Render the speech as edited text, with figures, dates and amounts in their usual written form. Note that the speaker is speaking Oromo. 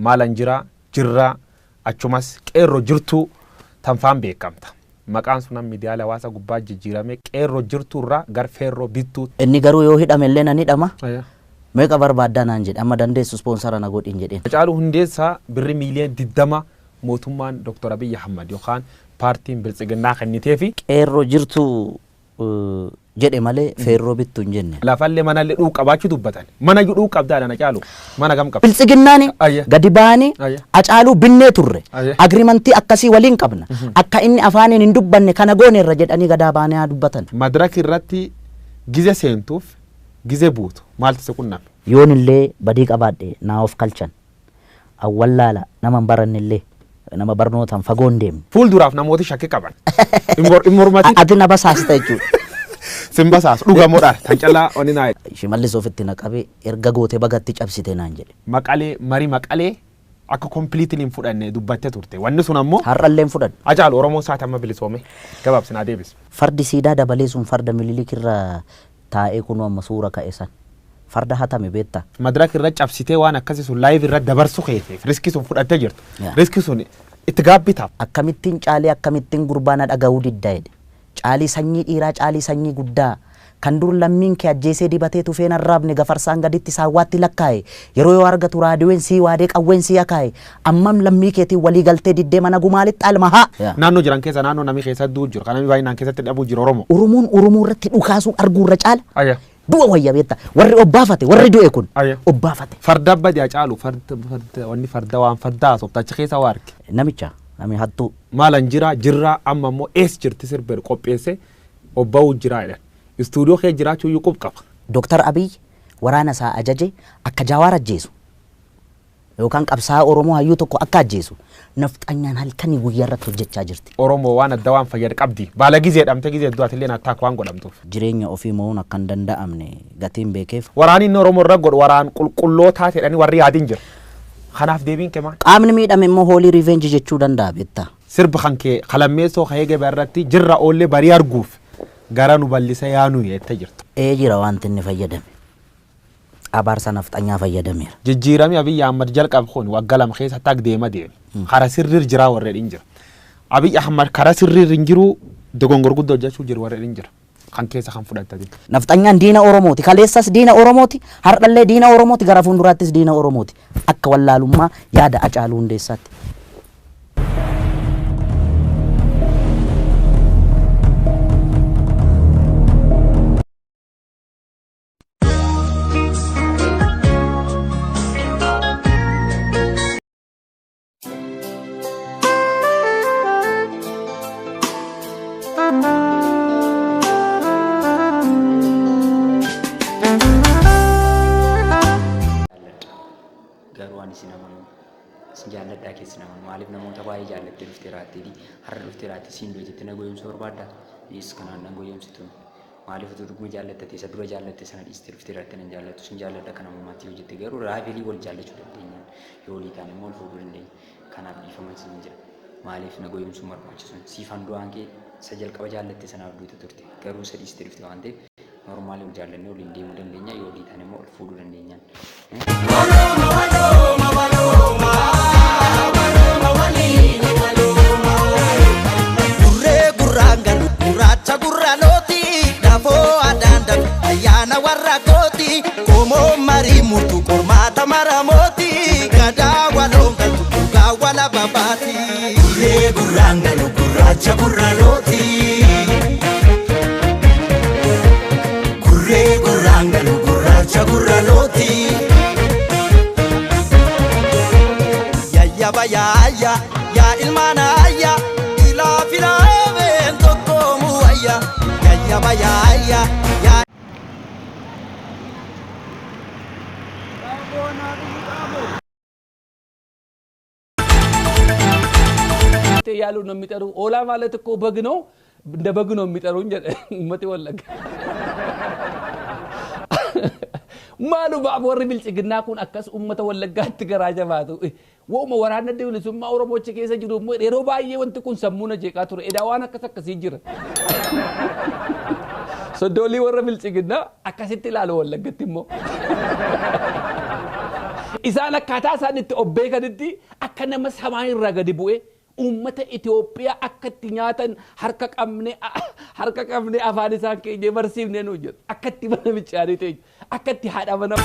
Maalan jira jirraa achumas qeerroo jirtuu tanfaan beekamta. Maqaan sun miidiyaalee hawaasaa gubbaa jijjiirame qeerroo jirtuu irraa gar feerroo bittuu. Inni garuu yoo hidhame illee nan hidhama. Meeqa barbaaddaa naan jedhe amma dandeessu ispoonsara na godhin jedheen. Hacaaluu Hundeessaa birri miiliyoona 20 mootummaan Dr. Abiyyi Ahmad yookaan paartiin Biltsiginnaa kenniteefi. Qeerroo jirtuu jedhe malee feerroo bittuu hin jenne. Lafallee manallee dhuu qabaachuu dubbatan. Mana iyyuu dhuu qabdaa dha Hacaaluu. Mana kam qabda? Biltsiginnaan gadi ba'anii Hacaaluu binnee turre. Agriimantii akkasii waliin qabna. Akka inni afaaniin hin dubbanne kana gooneerra jedhanii gadaa ba'anii haa dubbatan. Madaraka irratti gize seentuuf gize buutu maaltu si qunname? Yoon illee badii qabaadhe naa of kalchan. Awwallaala nama hin baranne illee nama barnootaan fagoo hin deemne. Fuulduraaf namooti shakkii qaban. Hin mormatin. Ati na basaasta jechuudha. Sin basaasu dhugamoodha tan callaa oni naa. Shimallis ofitti na qabee erga goote bagatti cabsite naan jedhe. Maqalee marii maqalee akka completely hin fudhanne dubbatte turte. Wanni sun ammoo. Har'allee hin fudhanne. Hacaalu Oromoon saati amma bilisoome gabaabsinaa deebisi. Fardi siidaa dabalee sun farda Minilik irra taa'ee kunoo amma suura ka'e san. Farda hatame beektaa? Madaraka irra cabsitee waan akkasii sun live irra dabarsu keeteef riskii sun fudhattee jirtu. Riskii sun itti gaabbitaaf. Akkamittiin caalii akkamittiin gurbaa na dhaga'uu didda jedhe. Caalii sanyii dhiiraa caalii sanyii guddaa kan dur lammiin kee ajjeesee dibatee tufeen arraabne gafarsaan gaditti saawwaatti lakkaa'e yeroo yoo argatu raadiyoon sii waadee qawween sii akaa'e ammam lammii keetiin walii galtee diddee mana gumaalitti alma haa. Naannoo jiran keessa naannoo namni keessa du'u jiru kan namni baay'inaan keessatti dhabuu jiru Oromoo. Oromoon Oromoo irratti dhukaasuu arguu irra caala. Du'a wayya beektaa warri obbaafate warri du'e kun obbaafate. Farda badi Hacaalu farda farda wanni farda waan farda haasofta achi keessa waa arge. Namicha namni hattuu. Maalan jira jirraa amma immoo ees jirti sirba qopheesse obba'uu jiraa jedhan. Istuudiyoo kee jiraachuu iyyuu qub qaba. Dooktar Abiy waraana isaa ajaje akka Jawaar ajjeesu yookaan qabsaa'aa Oromoo hayyuu tokko akka ajjeesu nafxanyaan halkanii guyyaa irratti hojjechaa jirti. Oromoo waan adda waan fayyadu qabdi. Baala gizee dhamte gizee du'atillee attaak waan godhamtuuf. Jireenya ofii mo'uun akka hin danda'amne gatiin beekeef. Waraanni inni Oromoo irra godhu waraan qulqullootaa jedhanii warri yaadin jira. Kanaaf deebiin kee maal? Qaamni miidhame immoo hoolii revenge jechuu danda'a beektaa. Sirba kan kee kalammeessoo ka'ee gabaa irratti jirra oollee barii arguuf gara nu bal'isa yaanuu jettee jirtu. Ee jira wanti inni fayyadame. Abaarsa nafxanyaa fayyadameera. Jijjiiramni Abiyyi Ahmad jalqabe kun waggaa lama keessa tag deema deeme. Kara sirriir jiraa warreen hin jira. Abiyyi Ahmad kara sirriir hin jiru dogongor guddoo hojjechuu jiru warreen hin jira. Kan keessa kan fudhatanii. Nafxanyaan diina Oromooti. Kaleessas diina Oromooti. Har'allee diina Oromooti. Gara fuulduraattis diina Oromooti. Akka wallaalummaa yaada Hacaaluu Hundeessaatti. Garuu ani sin amanu. Sin jaalladhaa keessi namanu. Maaliif namoota baay'ee jaallattee dhuftee raatteeti. Har'a dhuftee raatte siin du'e jettee na goyoomsuu barbaaddaa? Dhiis kanaan nan goyoomsitu. Maaliif utuu dhuguma jaallatte isa dura jaallatte sana dhiistee dhuftee raatte nan jaallattu. Sin jaalladha kana ammaatti yoo jette garuu raafelii wal jaallachuu dandeenyaan. Yoo walii taane immoo wal fuudhuu dandeenya. Kanaaf dhiifaman siin jira. Maaliif na goyoomsuun barbaachisu? Siifan du'aan kee isa jalqaba jaallatte sanaaf duute turte. Garuu isa dhiistee dhufte waan ta'eef normaali wal jaallannee waliin deemuu dandeenya. Yoo walii taane immoo wal fuudhuu dandeenyaan. Gurree gurraan galu gurraacha gurra looti dafoo adaan dabe ayyaana warra kooti qomoo marii murtu qormaata maramooti gadaa waloon galtu dhugaa wala babaati. Gurree gurraan galu gurraacha gurra looti. Gurree gurraan galu gurraacha gurra looti. Yayyaba yaayya yaa ilmaan ayya ilaa filaameen tokkoomu wayya. Yayyaba yaayya yaa. እያሉ ነው የሚጠሩ። ኦላ ማለት እኮ በግ ነው፣ እንደ በግ ነው የሚጠሩኝ ummati Wallagga. Maalumaaf warri bilchiginnaa kun akkas ummata Wallaggaatti garaa jabaatu. Wooma waraanna bilisummaa Oromoochi keessa jiru immoo yeroo baay'ee wanti kun sammuu na jeeqaa ture. Edaa waan akkas akkasii jira. Soddoolii warra bilchiginnaa akkasitti ilaalu Wallaggatti immoo. Isaan akkaataa isaan itti of beekanitti akka nama samaa irraa gadi bu'ee uummata Itoophiyaa akka itti nyaatan harka qabne harka qabne afaan isaan keenyee barsiifnee nu jedhu. Akka itti mana fincaanii teenyu, akka itti haadha mana.